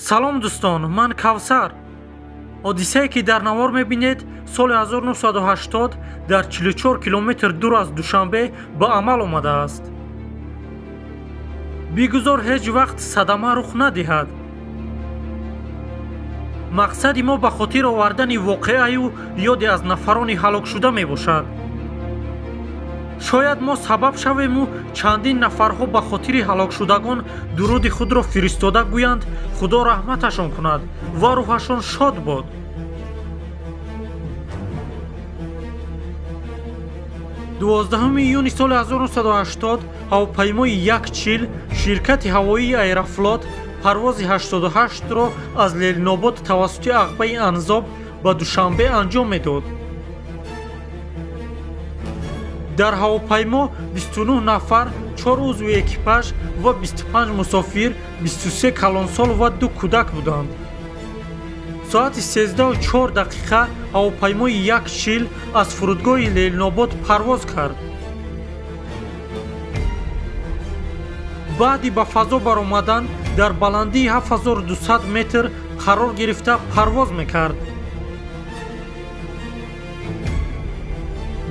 Салом дӯстон, ман Кавсар. Ҳодисае ки дар навор мебинед, соли 1980 дар 44 километр дур аз Душанбе ба амал омадааст. Бигузор ҳеҷ вақт садама рух надиҳад. Мақсади мо ба хотир овардани воқеаю ёде аз нафарони ҳалокшуда мебошад. Шояд мо сабаб шавему чандин нафарҳо ба хотири ҳалокшудагон дуруди худро фиристода гӯянд Худо раҳматашон кунад ва рӯҳашон шод бод. 12 июни соли 1980 ҳавопаймои 1-40 ширкати ҳавоии Аэрофлот парвози 88-ро аз Ленинобод тавассути Ағбаи Анзоб ба Душанбе анҷом медод. Дар ҳавопаймо 29 нафар, 4 узви экипаж ва 25 мусофир, 23 калонсол ва 2 кӯдак буданд. Соати 13:04 ҳавопаймои 1-40 аз фурудгоҳи Ленинобод парвоз кард. Баъди ба фазо баромадан дар баландии 7200 метр қарор гирифта парвоз мекард.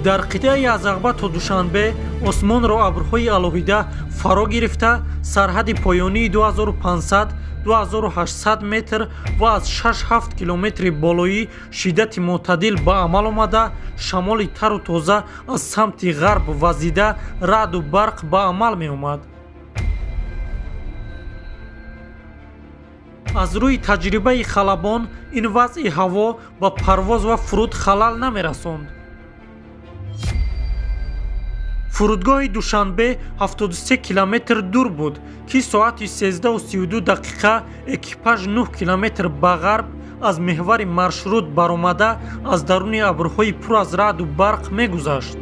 Дар қитъаи аз Ағба то Душанбе осмонро абрҳои алоҳида фаро гирифта, сарҳади поёнии 2500-2800 метр ва аз 6-7 километри болоӣ шиддати мӯътадил ба амал омада, шамоли тару тоза аз самти ғарб вазида, раъду барқ ба амал меомад. Аз рӯи таҷрибаи халабон ин вазъи ҳаво ба парвоз ва фуруд халал намерасонд. Фурудгоҳи Душанбе 73 километр дур буд, ки соати 13:32 экипаж 9 километр ба ғарб аз меҳвари маршрут баромада аз даруни абрҳои пур аз раъду барқ мегузашт.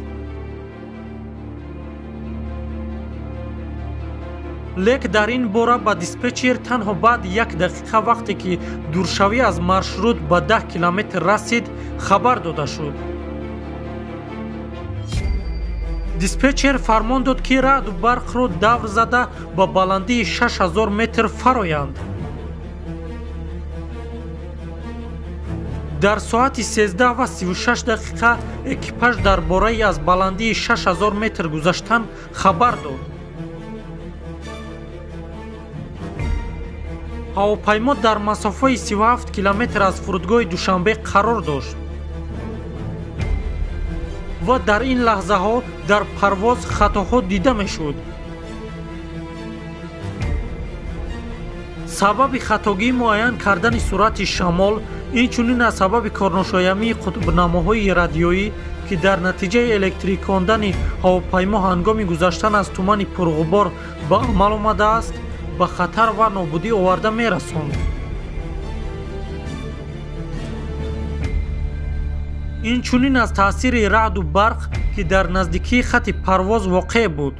Лек дар ин бора ба диспетчер танҳо баъди як дақиқа вақте ки дуршавӣ аз маршрут ба 10 километр расид хабар дода шуд. Диспетчер фармон дод, ки раъду барқро давр зада ба баландии 6000 метр фароянд. Дар соати 13:36 экипаж дар бораи аз баландии 6000 метр гузаштан хабар дод. Ҳавопаймо дар масофаи 37 километр аз фурудгоҳи Душанбе қарор дошт ва дар ин лаҳзаҳо дар парвоз хатоҳо дида мешуд. Сабаби хатогӣ муайян кардани суръати шамол, инчунин аз сабаби корношоямии қутбнамоҳои радиоӣ, ки дар натиҷаи электрикондани ҳавопаймо ҳангоми гузаштан аз тумани пурғубор ба амал омадааст, ба хатар ва нобудӣ оварда мерасонд. Инчунин аз таъсири раъду барқ, ки дар наздикии хатти парвоз воқеъ буд.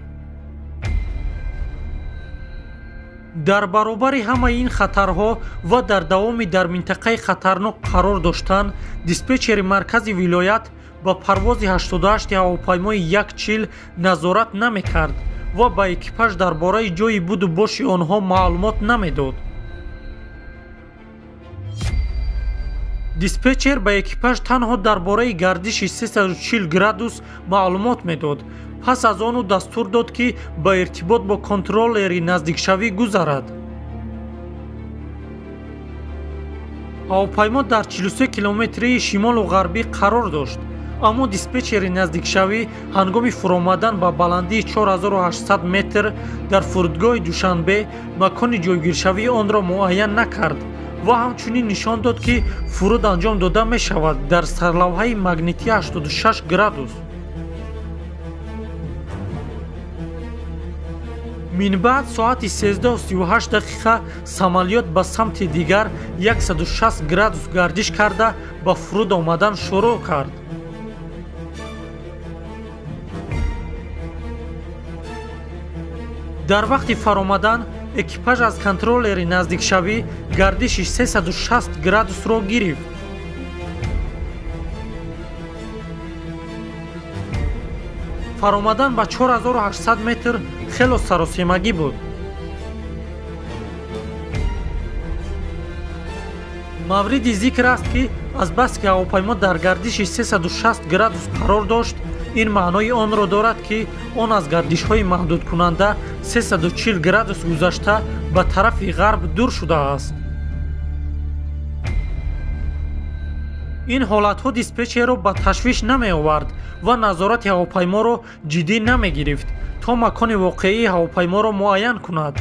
Дар баробари ҳамаи ин хатарҳо ва дар давоми дар минтақаи хатарнок қарор доштан, диспетчери маркази вилоят ба парвози 88 ҳавопаймои 1-40 назорат намекард ва ба экипаж дар бораи ҷойи буду боши онҳо маълумот намедод. Диспетчер ба экипаж танҳо дар бораи гардиши 340 градус маълумот медод. Пас аз он ӯ дастур дод, ки ба иртибот бо контроллери наздикшавӣ гузарад. Ҳавопаймо дар 43 километрии шимолу ғарбӣ қарор дошт, аммо диспетчери наздикшавӣ ҳангоми фуромадан ба баландии 4800 метр дар фурудгоҳи Душанбе макони ҷойгиршавии онро муайян накард ва ҳамчунин нишон дод, ки фуруд анҷом дода мешавад дар сарлавҳаи магнитии 86 градус. Минбаъд соати 13:38 самолёт ба самти дигар 160 градус гардиш карда ба фуруд омадан шурӯъ кард. Дар вақти фаромадан экипаж аз контроллери наздикшавӣ гардиши 360 градусро гирифт. Фаромадан ба 4800 метр хело саросемагӣ буд. Мавриди зикр аст, ки азбаски ҳавопаймо дар гардиши 360 градус қарор дошт, ин маънои онро дорад, ки он аз гардишҳои маҳдудкунанда 340 градус гузашта ба тарафи ғарб дур шудааст. Ин ҳолатҳо диспетчерро ба ташвиш намеовард ва назорати ҳавопайморо ҷиддӣ намегирифт, то макони воқеии ҳавопайморо муайян кунад.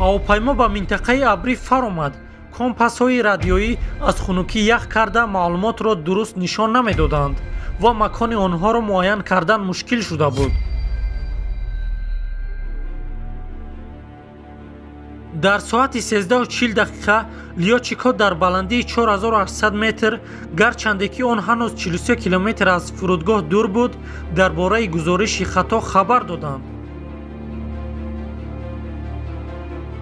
Ҳавопаймо ба минтақаи абрӣ фаромад. Компасҳои радиоӣ аз хунукӣ ях карда маълумотро дуруст нишон намедоданд ва макони онҳоро муайян кардан мушкил шуда буд. Дар соати 13:40 лётчикҳо дар баландии 4800 метр, гарчанде ки он ҳанӯз 43 километр аз фурудгоҳ дур буд, дар бораи гузориши хато хабар доданд.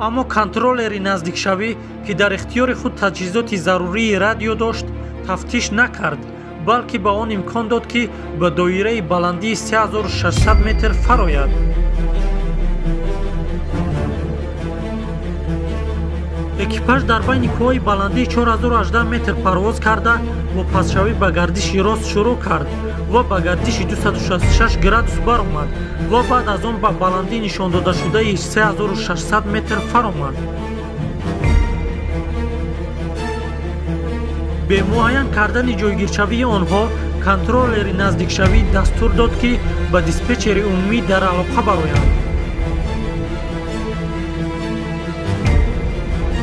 Аммо контроллери наздикшавӣ, ки дар ихтиёри худ таҷҳизоти зарурии радио дошт, тафтиш накард, балки ба он имкон дод, ки ба доираи баландии 3600 метр фарояд. Экипаж дар байни кӯҳҳои баландии 4018 метр парвоз карда, бо пастшавӣ ба гардиши рост шурӯъ кард ва ба гардиши 266 градус баромад ва баъд аз он ба баландии нишондодашудаи 3600 метр фаромад. Бемуайян кардани ҷойгиршавии онҳо, контроллери наздикшавӣ дастур дод, ки ба диспетчери умумӣ дар алоқа бароянд.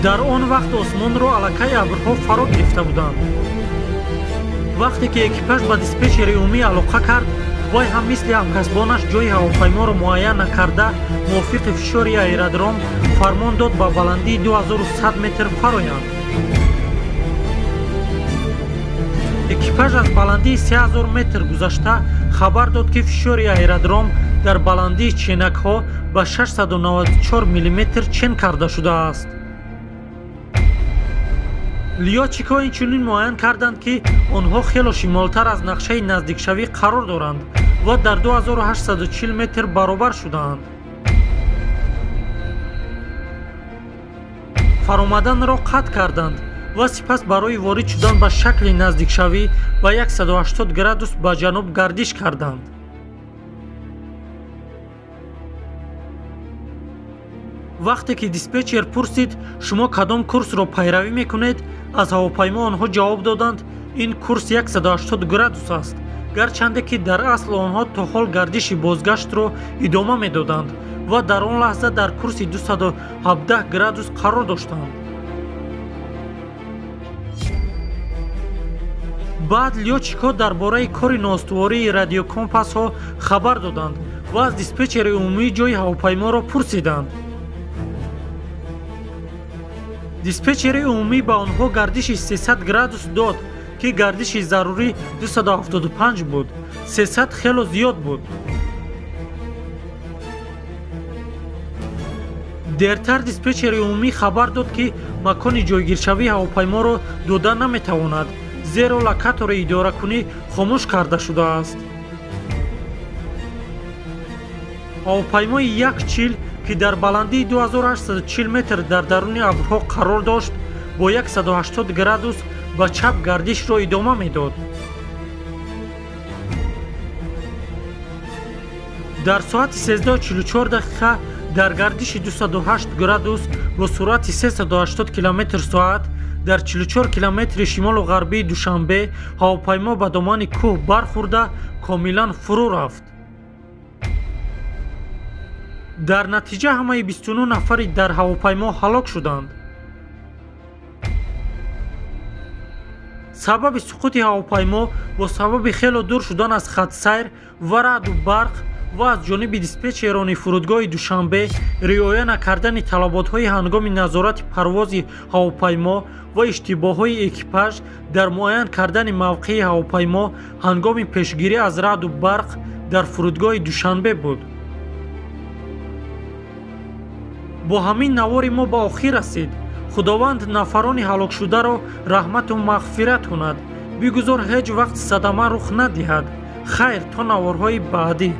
Дар он вақт осмонро аллакай абрҳо фаро гирифта буданд. Вақте ки экипаж ба диспетчери умумӣ алоқа кард, вай ҳам мисли ҳамкасбонаш ҷои ҳавопайморо муайян накарда, мувофиқи фишори аэродром фармон дод ба баландии 2100 метр фароянд. Экипаж аз баландии 3000 метр гузашта хабар дод, ки фишори аэродром дар баландии ченакҳо ба 694 мм чен карда шудааст. Лётчикҳо инчунин муайян карданд, ки онҳо хело шимолтар аз нақшаи наздикшавӣ қарор доранд ва дар 2840 метр баробар шудаанд. Фаромаданро қатъ карданд ва сипас барои ворид шудан ба шакли наздикшавӣ ба 180 градус ба ҷануб гардиш карданд. Вақте ки диспетчер пурсид, шумо кадом курсро пайравӣ мекунед, аз ҳавопаймо онҳо ҷавоб доданд, ин курс 180 градус аст, гарчанде ки дар асл онҳо то ҳол гардиши бозгаштро идома медоданд ва дар он лаҳза дар курси 217 градус қарор доштанд. Баъд лётчикҳо дар бораи кори ноустувории радиокомпасҳо хабар доданд ва аз диспетчери умумӣ ҷои ҳавопайморо пурсиданд. Диспетчери умумӣ ба онҳо гардиши 300 градус дод, ки гардиши зарурӣ 275 буд. 300 хело зиёд буд. Дертар диспетчери умумӣ хабар дод, ки макони ҷойгиршавии ҳавопайморо дода наметавонад, зеро локатори идоракунӣ хомӯш карда шудааст. Ҳавопаймои Як-40, ки дар баландии 2840 метр дар даруни абрҳо қарор дошт, бо 180 градус ба чап гардишро идома медод. Дар соати 13:44 дар гардиши 208 градус бо суръати 380 км/соат дар 44 километри шимолу ғарбии Душанбе ҳавопаймо ба домани кӯҳ бархӯрда комилан фурӯ рафт. Дар натиҷа ҳамаи 29 нафари дар ҳавопаймо ҳалок шуданд. Сабаби суқути ҳавопаймо бо сабаби хело дур шудан аз хатсайр ва раъду барқ ва аз ҷониби диспетчерони фурудгоҳи Душанбе риоя накардани талаботҳои ҳангоми назорати парвози ҳавопаймо ва иштибоҳҳои экипаж дар муайян кардани мавқеи ҳавопаймо ҳангоми пешгирӣ аз раъду барқ дар фурудгоҳи Душанбе буд. Бо ҳамин навори мо ба охир расид. Худованд нафарони ҳалокшударо раҳмату мағфират кунад. Бигузор ҳеҷ вақт садама рух надиҳад. Хайр, то наворҳои баъдӣ.